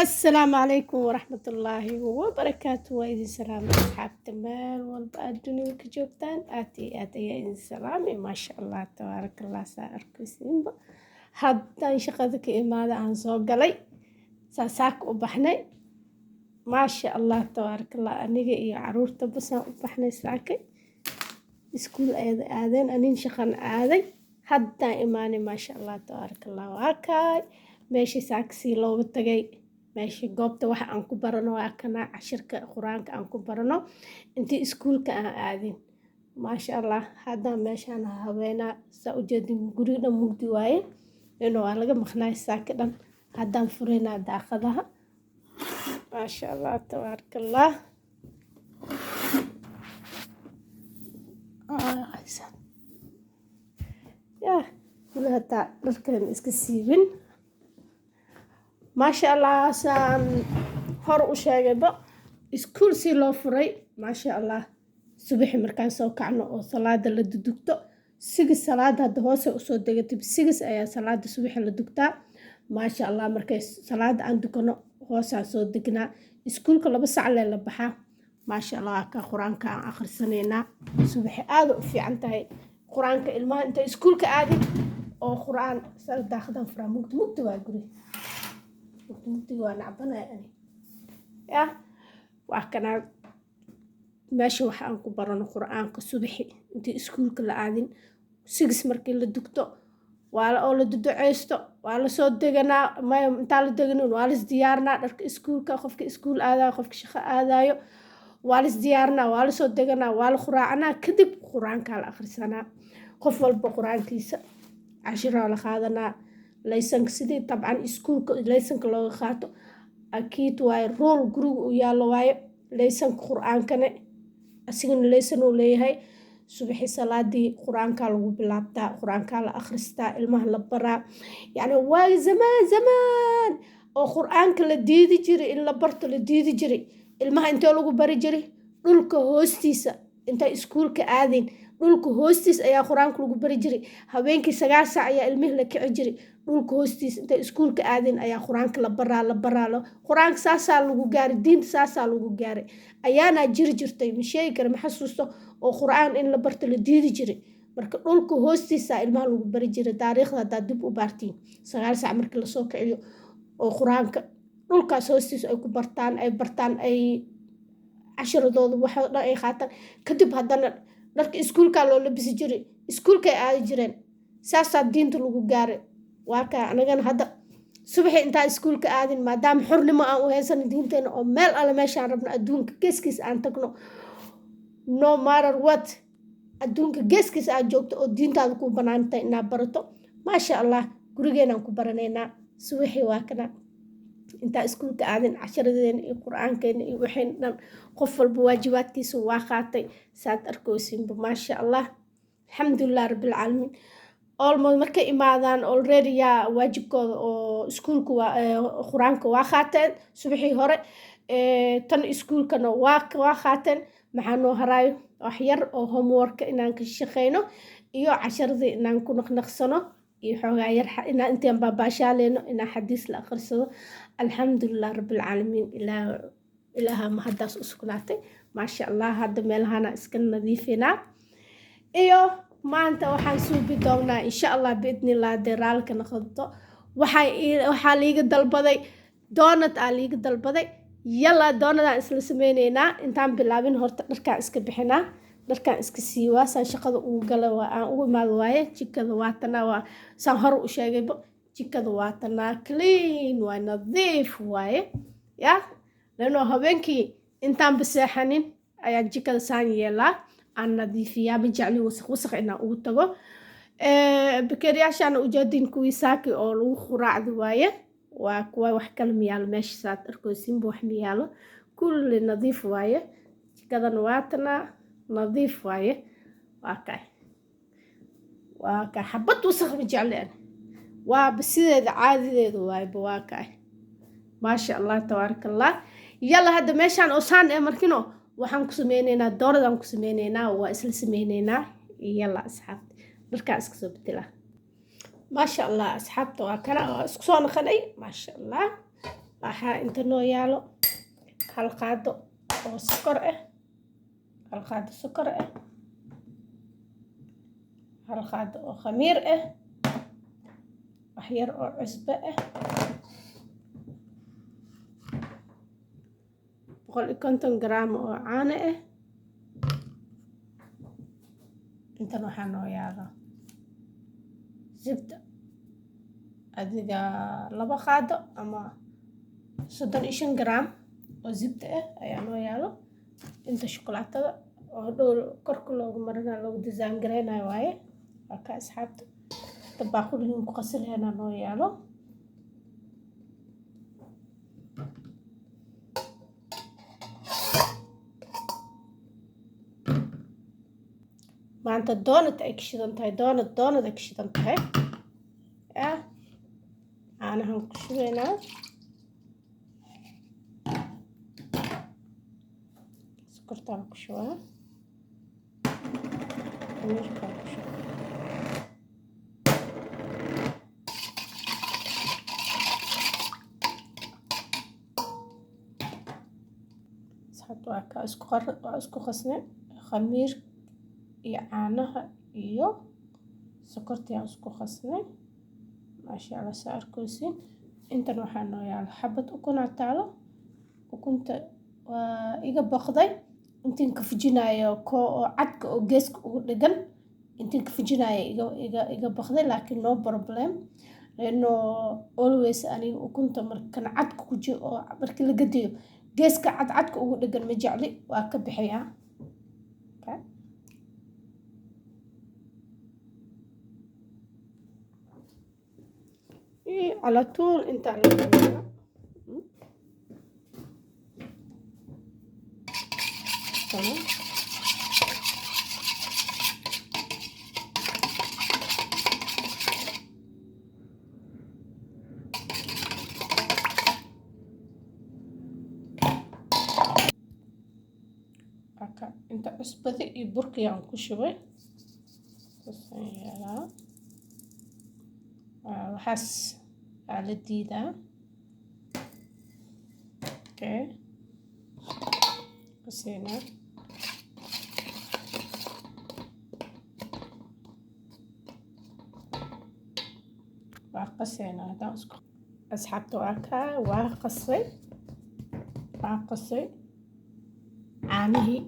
Asalaamu calaykum waraxmatullaahi wabarakaatu. Waa idin salaamay, asxaabta, meel walba aad dunida ka joogtaan. Aad iyo aad ayaa idin salaamay. Maasha Allah, tabaaraka Allah. Saa arkaysiinba, haddaan shaqada ka imaada aan soo galay, saa saaka u baxnay. Maasha Allah, tabaaraka Allah. Aniga iyo caruurta basaan u baxnay saakay. Iskuul ayada aadeen, anin shaqan aaday, haddaan imaanay. Maasha Allah, tabaaraka Allah. Waa kaay meeshii saaka sii looga tagay, meeshii goobta waxa aan ku barano. Waa kana cashirka Qur-aanka aan ku barano intii iskuulka aan aadin. Maasha Allah, haddaan meeshaan haweenaa saa ujeedin, guriga dhan mugdi waaye inuu waa laga maqnaay saaka dhan. Haddaan furaynaa daaqadaha. Maasha Allah, tabaaraka Allah. Yaa weli hataa dharkan iska siibin. Maasha Allah, saan hor u sheegayba, iskuul si loo furay. Maasha Allah, subaxi markaan soo kacno oo salaada la dudugto 6, salaada hadda hoose usoo degatay, 6 ayaa salaada subaxi la dugtaa. Maasha Allah, markay salaada aan dukano, hoosaan soo degnaa. Iskuulka 2 sac lee la baxaa. Maasha Allah, ka Qur-aanka aan akhrisanaynaa subaxi. Aada u fiican tahay Qur-aanka ilmaha inta iskuulka aadin oo Qur-aan. Daaqadan furaa, mugdi mugdi waa guri, mugdi mugdiga waa nacbanaya ani. Yah, waa kanaa meesha waxa aan ku barano Qur-aanka subaxi intii iskuulka la aadin. 6 markii la dugto waa oo la duduceysto, waa lasoo deganaa. Maya, intaan la deganin waa las diyaarinaa dharka iskuulka. Qofka iskuul aadayo, qofka shaqo aadayo, waa las diyaarinaa, waa lasoo deganaa, waa la quraacanaa. Kadib Qur-aankaa la akhrisanaa, qof walba Qur-aankiisa cashiraa la qaadanaa. Laysanka sidii dabcan iskuulka laysanka looga qaato akiid waaye, rool guriga u yaallo waaye. Laysanka Qur-aankane asigana laysan uu leeyahay. Subaxi salaadii Qur-aankaa lagu bilaabtaa, Qur-aankaa la akhristaa, ilmaha la baraa. Yacni waagi zamaan zamaan oo Qur-aanka la diidi jiray, in la barto la diidi jiray, ilmaha intee lagu bari jiray? Dhulka hoostiisa. Intay iskuulka aadeen, dhulka hoostiisa ayaa Qur-aanka lagu bari jiray. Habeenkii 9 saac ayaa ilmihii la kici jiray. Dhulka hoostiisa intay iskuulka aadeen ayaa Qur-aanka la baraa, la baraa. Qur-aanka saasaa lagu gaaray, diinta saasaa lagu gaaray. Ayaanaa jiri jirtay, ma sheegi kara, ma xasuusto, oo Qur-aan in la barto la diidi jiray. Marka dhulka hoostiisa ilmaha lagu bari jiray. Taariikhda haddaa dib u baartiin, 9 saac markii lasoo kiciyo oo Qur-aanka dhulkaas hoostiisa ay ku bartaan, ay bartaan, ay cashiradooda waxoo dhan ay qaataan. Kadib haddana dharka iskuulkaa loo labisi jiray, iskuulkay aadi jireen. Saasaa diinta lagu gaaray. Waa kaa anagana hadda subaxii intaan iskuulka aadin, maadaama xornimo aan u haysano diinteena oo meel alle meeshaan rabno adduunka geeskiisa aan tagno, no matter what, adduunka geeskiisa aad joogto oo diintaada ku banaantahay inaad barato. Maasha Allah, gurigeenaan ku baranaynaa subaxii. Waa kana intaa iskuulka aadin casharadeena iyo Qur-aankeena iyo waxayna dhan, qof walba waajibaadkiisa waa qaatay, saad arkoosinba. Maasha Allah, alxamdulilah rabbilcaalamiin. Almost markay imaadaan, already yaa waajibkooda oo iskuulka waa Qur-aanka waa qaateen subaxii hore, tan iskuulkana waa qaateen. Maxaa noo haraayo? Wax yar oo homeworka inaan ka shaqeyno iyo casharadii inaan ku naqnaqsano iyo xoogaa yar inaan intaan baabaashaaleyno inaan xadiis la akhrisado. Alxamdulilah rabbilcaalamiin, Ilaaha mahaddaas u sugnaatay. Maasha Allah, hadda meelahana iska nadiifinaa. Iyo maanta waxaan suubi doonaa, insha Allah, biidnillah, haddee raalka noqoto, waxaa liiga dalbaday donut aa liiga dalbaday. Yalla, donut-aan isla sameyneynaa. Intaan bilaabin horta dharkaan iska bixinaa, dharkaan iska siiwaa, saan shaqada ugu gala waa aan ugu imaado waaye. Jikada waatanaa, waa saan hore u sheegayba, jikada waatanaa, clean waay, nadiif waaye. Ya lano habeenkii intaanba seexanin ayaan jikada saan yeelaa, aan nadiifiyaa. Ma jecli wasaq wasaq inaan ugu tago. Bakeeriyaashaana ujeedin, kuwii saaki oo lagu quraacdi waaye. Waa kuwa wax kale miyaalo meesha, saad arkoosinba, wax miyaalo, kulli nadiif waaye. Jikadan waatanaa, nadiif waaye. Waa kay, waa kay, xabad wasaq ma jecli ani. Waaba sideeda caadideeda waayeba. Waa kay, maasha Allah, tabaaraka Allah. Yalla, hadda meeshaan oo saan ee markino waxaan ku sameyneynaa donut-aan ku sameyneynaa, waa isla sameyneynaa. Yalla asxaabta, dharkaan iska soo bedelaa. Maasha Allah, asxaabta, waa kana, waa isku soo naqanay. Maasha Allah. Waxaa inta noo yaalo 1 qaado oo sokor ah, 1 qaado sokor ah, 1 qaado oo khamiir ah, wax yar oo cusbo ah, 150 garaam oo caano ah. Intan waxaa noo yaalo zibda adiga 2 qaado ama 35 garaam oo zibda ah ayaa noo yaalo. Inta shukulaatada oo dhowr korka loogu marinayo, loogu design gareynayo waaye. Waa ka asxaabta baaquligan ku qasilheena noo yaalo. Maanta doonad ay ka shidan tahay, doonad ay ka shidan tahay. Caanahan ku shubaynaa, sokortaan ku shubaa, khamiirkaan ku shubaa. Asxaabta, waa ka isku qar, waa isku qasnay khamiir iyo caanaha iyo sokortii aan isku qasnay. Maasha Allah, saa arkaysiin. Intan waxaa noo yaalo xabad ukunaa taalo. Ukunta waa iga boqday intiin ka fujinayo koo oo cadka oo geeska ugu dhegan, intiin ka fujinayo iga boqday, laakiin no problem, lano always aniga ukunta markan cadka ku jiro oo markii la gadiyo geeska cadcadka ugu dhegan ma jecli, waa ka bixiyaa. على طول انت على تمام. Inta cusbada iyo burkii aan ku shubay waxaas aa la diidaa. Okay, qaseynaa. Waa qaseynaa haddaan isku. Asxaabta, waa kaa, waa qasay, waa qasay caanihii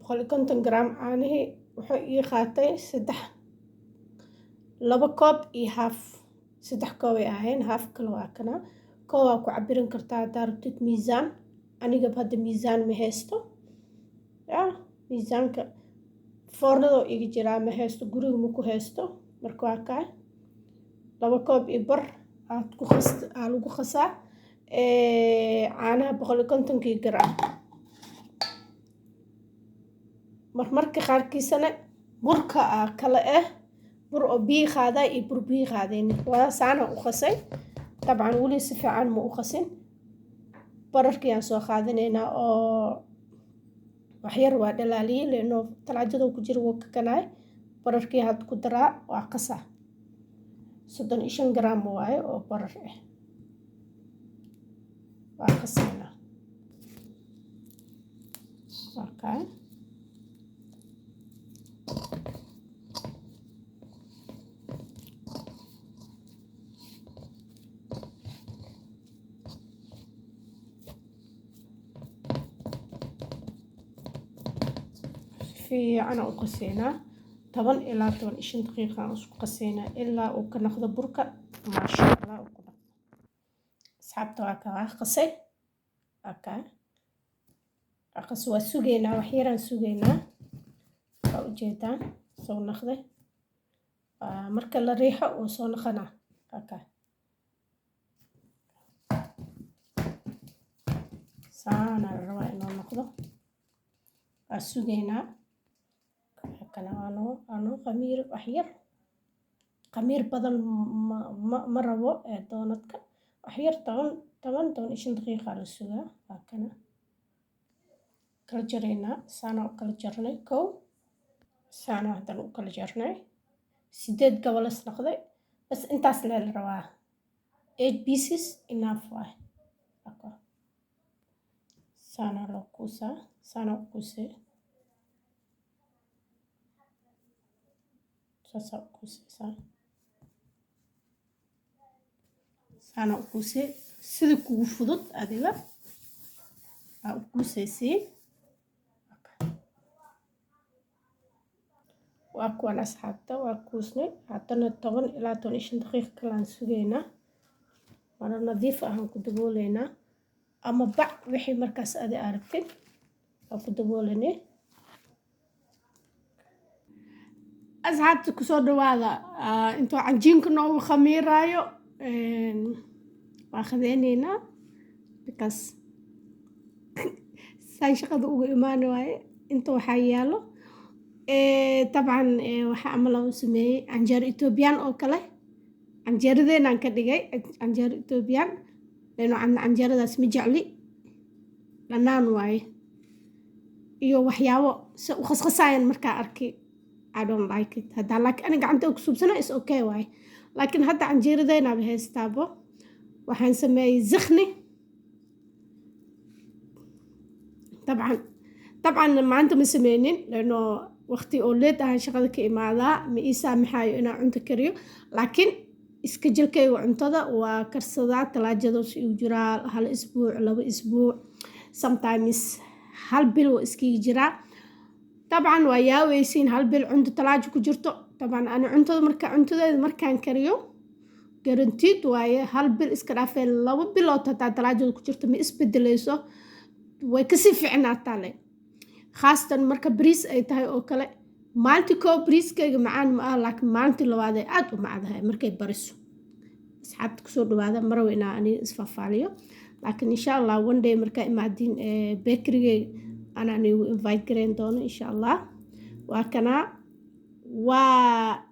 150 garaam caanihii. Wuxuu ii qaatay 3, 2 koob iyo haaf, 3 koob ay ahayn, haaf kale waa kana. Koob waa ku cabiran kartaa haddaa rabtid miisaan. Anigaba hadda miisaan ma haysto, ya miisaanka foornadoo iga jiraa, ma haysto, guriga ma ku haysto. Marka waa kaa 2 koob iyo bar aad ku qas, aa lagu qasaa caanaha 150-kii garaam. Marmarka qaarkiisana burka aa kale ah, bur oo biyo qaadaa iyo bur biyo qaadayn. Waa saana u qasay. Dabcan weli si fiican ma u qasin. Bararkii aan soo qaadanaynaa oo waxyar waa dhalaaliyey, leeno talaajada ku jira wuu kakanaay. Bararkii had ku daraa, waa qasaa. 35 garaam waaye oo barar ah. Waa qasaynaa. Waa kaa fiican u qaseynaa, 10 ilaa 15 daqiiqa aan isku qaseynaa ilaa uu ka noqdo burka maasha Allah uu ku noqdo. Asxaabta, waa ka, waa qasay, waa kaa, waa qas. Waa sugaynaa, wax yaraan sugaynaa. Waa ujeedaan, soo noqday. Waa marka la riixo uu soo noqonaa. Waa kaa saana la rabaa inuu noqdo. Waa sugaynaa. Kana waanoo khamiir, wax yar khamiir badan ma rabo ee doonadka. Wax yar 10, 15 daqiiqa la sugaa. Waa kana, kala jaraynaa. Saana u kala jarnay kow, saana haddana u kala jarnay, 8 gobolas noqday. Bas, intaas lee la rabaa. Eight pieces enough waay. Saana loo kuusaa, saana u kuusee, saasaa u kuuseysaa, saana u kuusee. Sida kugu fudud adiga aa u kuusaysiin. Waa kuwan, asxaabta, waa kuusnay. Haddana 10 ilaa 15 daqiiq kalaan sugaynaa. Maro nadiif ahaan ku dabooleynaa ama bac, wixii markaas adi aragtid waa ku daboolanay. Asxaabta, kusoo dhawaada. Intuu cajiinka noogu khamiiraayo waa khadeyneynaa, because saan shaqada uga imaani waaye. Inta waxaa yaalo dabcan waxaa camal u sameeyey canjeero Ethiopian oo kale. Canjeeradeenaan ka dhigay canjeero Ethiopian lano canjeeradaas ma jecli, dhanaan waaye iyo waxyaabo se u khaskhasaayan markaa arkay. I don't like it haddaa, laakiin ani gacanta ku suubsana is okay waaye. Laakiin hadda canjeeradeenaaba haystaabo. Waxaan sameeyey zikhni. Dabcan maanta ma sameynin lano waqti oo late ahaan shaqada ka imaadaa, ma ii saamaxaayo inaan cunto kariyo. Laakiin iska jirkayga cuntada waa karsadaa, talaajada si uu jiraa hal isbuuc, 2 isbuuc, sometimes hal bil waa iskiga jiraa. Dabcan waa yaaweysiin hal bil cunto talaajo ku jirto. Dabcan ani cuntada marka cuntadeeda markaan kariyo guaranteed waaye, hal bil iska dhaafee, 2 bilood hataa talaajada ku jirto ma isbedeleyso, way kasii ficnaataa le. Khaasatan marka bariis ay tahay oo kale, maalintii koo bariiskayga macaan ma ah, laakiin maalintii labaad ay aada u macdahay markay bariso. Asxaabta, kusoo dhawaada. Marawa inaa aniga isfaafaaliyo, laakiin insha Allah one day markaa imaadiin bakerygeyga anaa niigu invite gareyn doono insha Allah. Waa kanaa, waa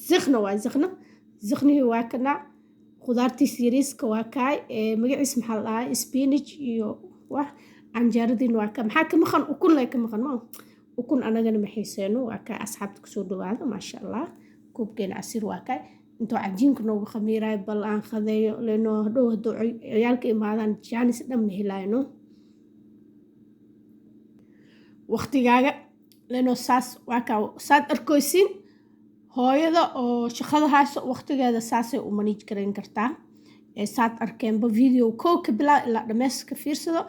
zikna, waa zikna. Ziknihii waa kanaa, khudaartiis yariiska waa kaay. Magaciis maxaa la dhahaa? Spinach iyo wax. Canjeeradiina waa ka. Maxaa ka maqan? Ukun lay ka maqan. Ma ukun anagana ma xiiseyno. Waa kaay, asxaabta, kusoo dhawaada. Maasha Allah, koobkeena casiir waa kaay. Intuu cajiinka noogu khamiirayo bal aan khadeeyo leno hadhow hadduu ciyaalka imaadaan jaanis dhan ma helayno waqtigaaga leno. Saas waa kaa, saad arkoysiin. Hooyada oo shaqada hayso waqtigeeda saasay u manage gareyn kartaa. Saad arkeenba video kow ka bilaa ilaa dhameys ka fiirsado.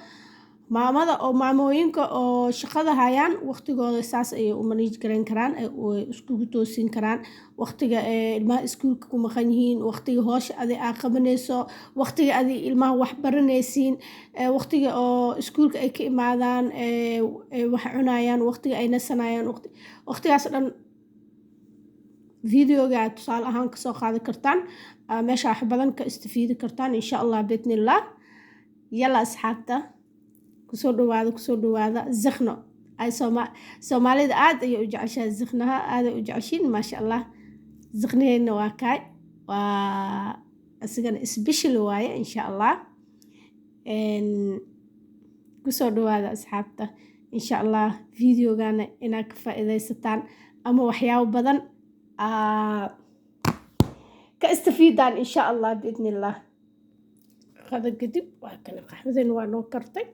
Maamada oo maamooyinka oo shaqada hayaan waqtigooda saas ayay u manage gareyn karaan, way iskugu toosin karaan waqtiga ilmaha iskuulka ku maqan yihiin, waqtiga hoosha adi aa qabanayso, waqtiga adi ilmaha wax baranaysiin, waqtiga oo iskuulka ay ka imaadaan wax cunayaan, waqtiga ay nasanayaan. Waqtigaas dhan videoga aad tusaale ahaan kasoo qaadi kartaan, meesha wax badan ka istafiidi kartaan insha Allah biidnillah. Yalla asxaabta, kusoo dhawaada, kusoo dhawaada. Zikhno ay Soomaalida aad ayay u jeceshahay, zikhnaha aaday u jeceshiin, maasha Allah. Zikhnaheena waa kaay, waa isigana special waaye insha Allah. Kusoo dhawaada asxaabta. Insha Allah videogana inaad ka faa'iidaysataan ama waxyaabo badan ka istafiidaan insha Allah biidnillah. Qada kadib waa kana, qaxwadeen waa noo kartay.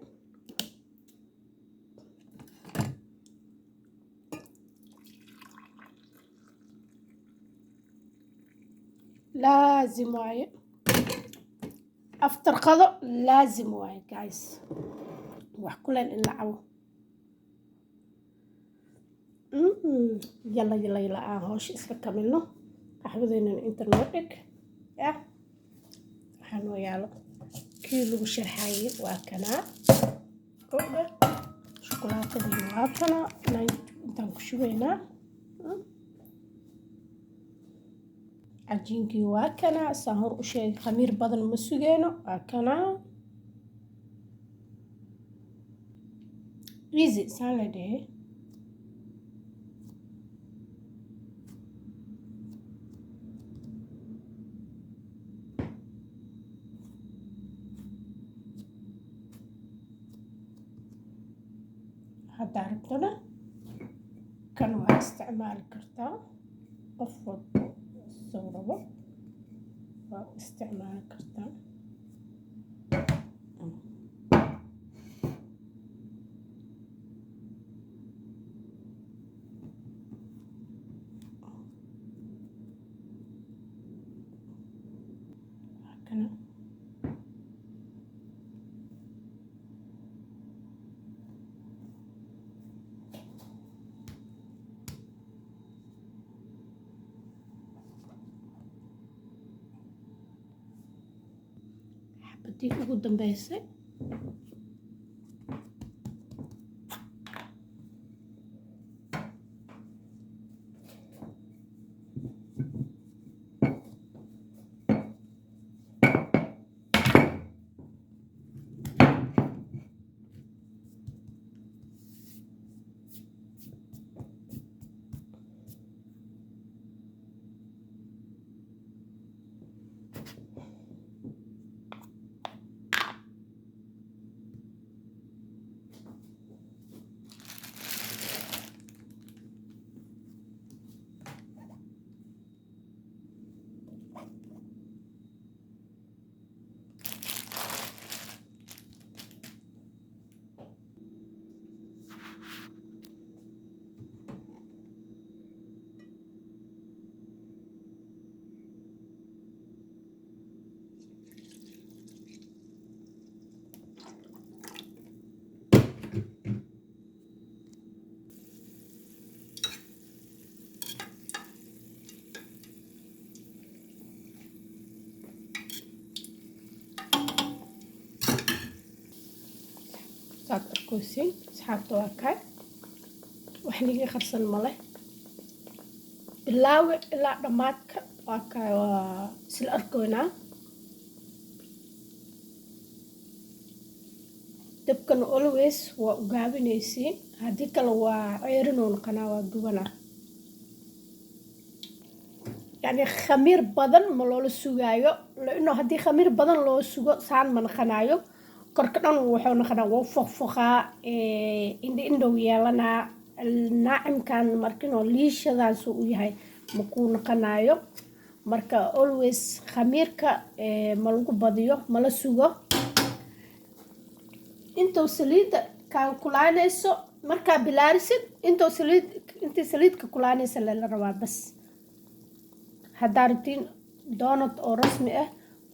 Laazim waaye after qado, laazim waaye guys, wax kuleen in la cabo. Yalla yalla yalla, aan hawsha iska kamilno. Qaxwadeenana inta noo dhig. Ya waxaa noo yaalo kii lagu sharxayay, waa kanaa. Kowdha shukulaatadiina waa tanaa, intaan ku shubaynaa. Cajiinkii waa kanaa, saan hor u sheegay, khamiir badan ma sugeyno. Waa kanaa, easy saan la dhehe. Haddaa rabtona kan waa isticmaali kartaa, qof walbo soo rabo. Waa isticmaali kartaa. Kana xabadii ugu dambeysay. Saad arkaysiin, asxaabta, waa kaay, wax niga qarsan male. Bilaawi ilaa dhammaadka waa kaay, waa isla arkoynaa. Dabkana always waa ugaabinaysiin, haddii kale waa ceerinuu noqonaa, waa gubanaa. Yacni khamiir badan ma loola sugaayo, laino haddii khamiir badan loo sugo saan ma naqanaayo. Korka dhan wuxuu noqonaa waa foqfoqaa, indho indhow yeelanaa. Naacimkan markinoo liishadaasuu u yahay makuu naqanaayo. Marka always khamiirka ma lagu badiyo, mala sugo. Intuu saliidda kaa kulaanayso markaa bilaarisid, intuu saliid, intii saliidka kulaanaysa lela rabaa bas. Haddaa rabtiin donut oo rasmi ah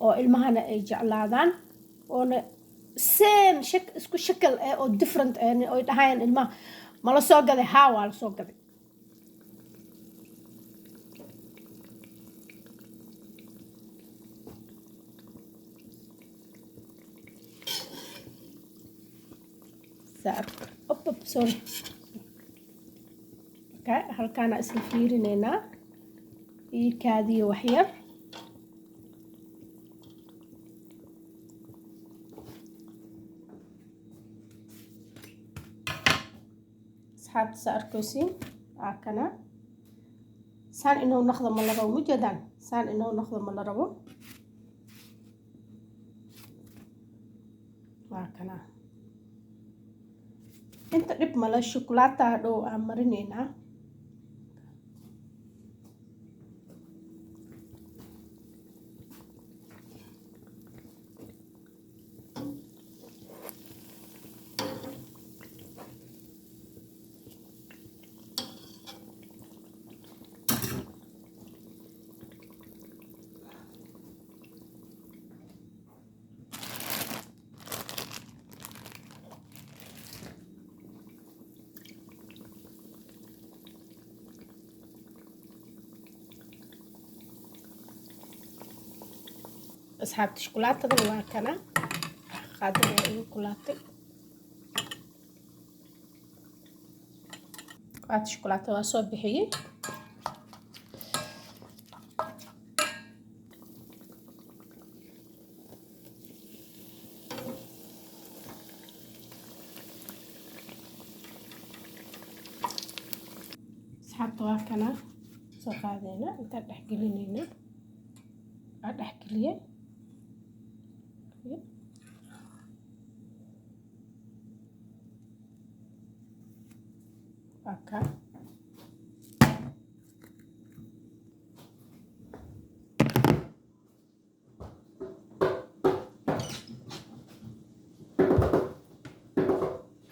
oo ilmahana ay jeclaadaan, oona same shak isku shakal ah oo different ah, oy dhahayaan ilmaha, "Ma la soo gaday?" Haa, waa la soo gaday. Op op, sorry. Okay, halkaana isla fiirinaynaa. Ii kaadiyo waxyar. Asxaabta, saa arkaysiin, waa kana. Saan inuu noqdo ma la rabo, mujeedaan? Saan inuu noqdo ma la rabo. Waa kana. Inta dhib male, shukulaataa hadhow aan marinaynaa. Asxaabta, shukulaatadan waa kana. Qaadada waa igu kulaatay. Waata shukulaatada, waa soo bixiyey. Asxaabta, waa kana, soo qaadayna, intaan dhex gelinayna. Waa dhex geliyey. Waa ka.